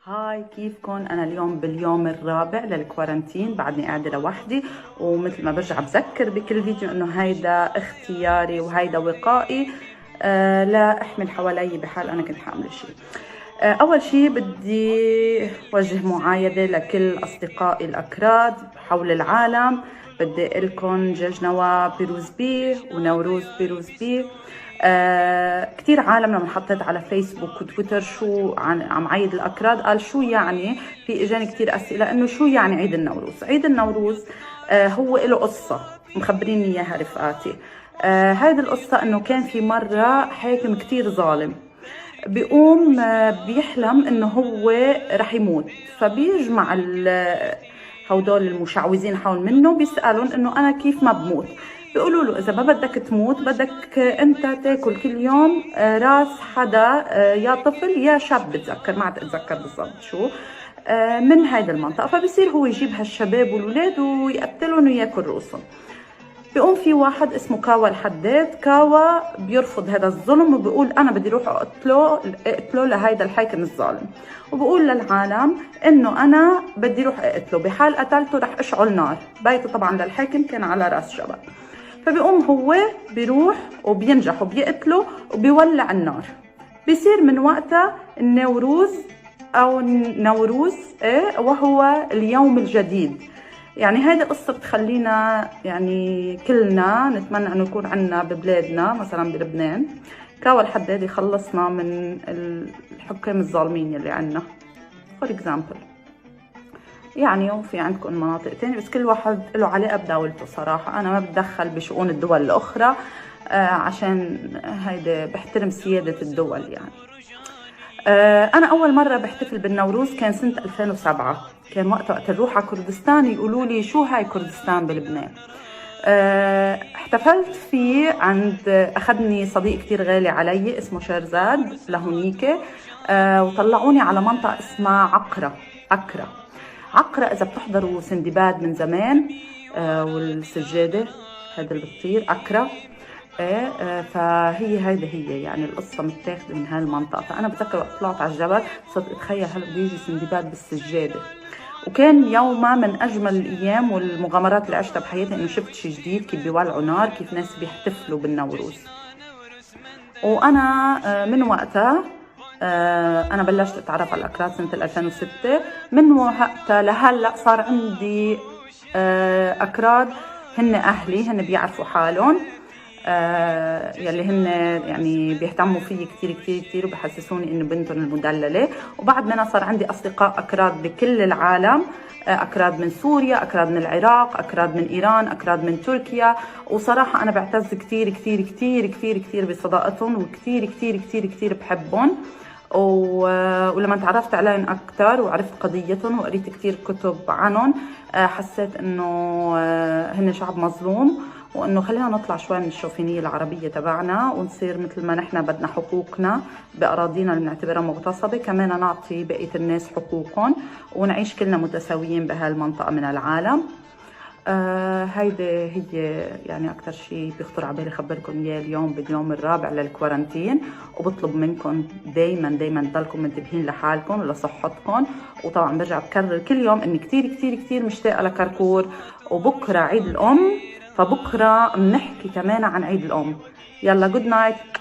Hi، كيفكن؟ أنا اليوم باليوم الرابع لل quarantine، بعدني قاعدة لوحدي، ومثل ما برجع بذكر بكل فيديو إنه هيدا اختياري وهيدا وقائي لا أحمل حوالي بحال أنا كنت حاملة شيء. أول شيء بدي وجه معايدة لكل أصدقائي الأكراد حول العالم. بدي أقول cejna we pîroz be ونوروز pîroz be. كثير عالم لما حطيت على فيسبوك وتويتر شو عم عيد الأكراد، قال شو يعني، في إجاني كثير أسئلة إنه شو يعني عيد النوروز. عيد النوروز هو له قصة مخبريني إياها رفقاتي. هيدي القصة إنه كان في مرة حاكم كثير ظالم، بيقوم بيحلم إنه هو رح يموت، فبيجمع هودول المشعوذين حول منه، بيسألهم إنه أنا كيف ما بموت؟ بيقولوا له إذا ما بدك تموت بدك أنت تاكل كل يوم راس حدا، يا طفل يا شاب، بتذكر، ما عاد أتذكر بالضبط شو، من هيدي المنطقة. فبصير هو يجيب هالشباب والولاد ويقتلهم وياكل رؤوسهم. بيقوم في واحد اسمه كاوا الحداد، كاوا بيرفض هذا الظلم وبيقول أنا بدي اروح اقتله لهيدا الحاكم الظالم، وبقول للعالم إنه أنا بدي اروح اقتله، بحال قتلته رح اشعل نار. بيته طبعا للحاكم كان على راس جبل، فبيقوم هو بيروح وبينجح وبيقتله وبيولع النار. بيصير من وقتها النوروز أو نوروز، إيه، وهو اليوم الجديد. يعني هيدي القصة بتخلينا يعني كلنا نتمنى انه يكون عنا ببلادنا، مثلا بلبنان، كاوا الحداد يخلصنا من الحكام الظالمين يلي عنا، for example. يعني وفي عندكم مناطق تانية، بس كل واحد له علاقة بدولته. صراحة أنا ما بتدخل بشؤون الدول الأخرى، عشان هيدا بحترم سيادة الدول. يعني أنا أول مرة بحتفل بالنوروز كان سنة 2007، كان وقت نروح على كردستان يقولوا لي شو هاي كردستان بلبنان. احتفلت فيه عند، أخذني صديق كتير غالي علي اسمه شيرزاد لهونيك، وطلعوني على منطقة اسمها عقرة، أكرة، عقرة. إذا بتحضروا سندباد من زمان، والسجادة هذا اللي بتطير، أكرة، ايه، فهي هيدا هي يعني القصة متاخدة من هالمنطقة. فأنا بتذكر وقت طلعت على الجبل صرت أتخيل هلا بيجي سندباد بالسجادة، وكان يومها من أجمل الأيام والمغامرات اللي عشتها بحياتي، إنه شفت شيء جديد، كيف بيولعوا نار، كيف ناس بيحتفلوا بالنوروز. وأنا من وقتها، أنا بلشت أتعرف على الأكراد سنة 2006، من وقتها لهلأ صار عندي أكراد هن أهلي، هن بيعرفوا حالهم، يلي هن يعني بيهتموا فيي كتير كتير كتير وبحسسوني انه بنتهم المدللة. وبعد منها صار عندي اصدقاء اكراد بكل العالم، اكراد من سوريا، اكراد من العراق، اكراد من ايران، اكراد من تركيا. وصراحة انا بعتز كتير كتير كتير كتير كتير بصداقتهم، وكتير كتير كتير كتير بحبهم. ولما تعرفت عليهم اكثر وعرفت قضيتهم وقريت كتير كتب عنهم، حسيت انه هن شعب مظلوم، وانه خلينا نطلع شوي من الشوفينيه العربيه تبعنا ونصير مثل ما نحن بدنا حقوقنا باراضينا اللي بنعتبرها مغتصبه، كمان نعطي بقيه الناس حقوقهم ونعيش كلنا متساويين بهالمنطقه من العالم. هيدي هي يعني أكثر شيء بيخطر على بالي خبركم إياه اليوم باليوم الرابع لل quarantine. وبطلب منكم دايما دايما تضلكم منتبهين لحالكم ولصحتكم. وطبعا برجع بكرر كل يوم إني كتير كتير كتير مشتاقة لكركور، وبكرة عيد الأم، فبكرة بنحكي كمان عن عيد الأم. يلا good night.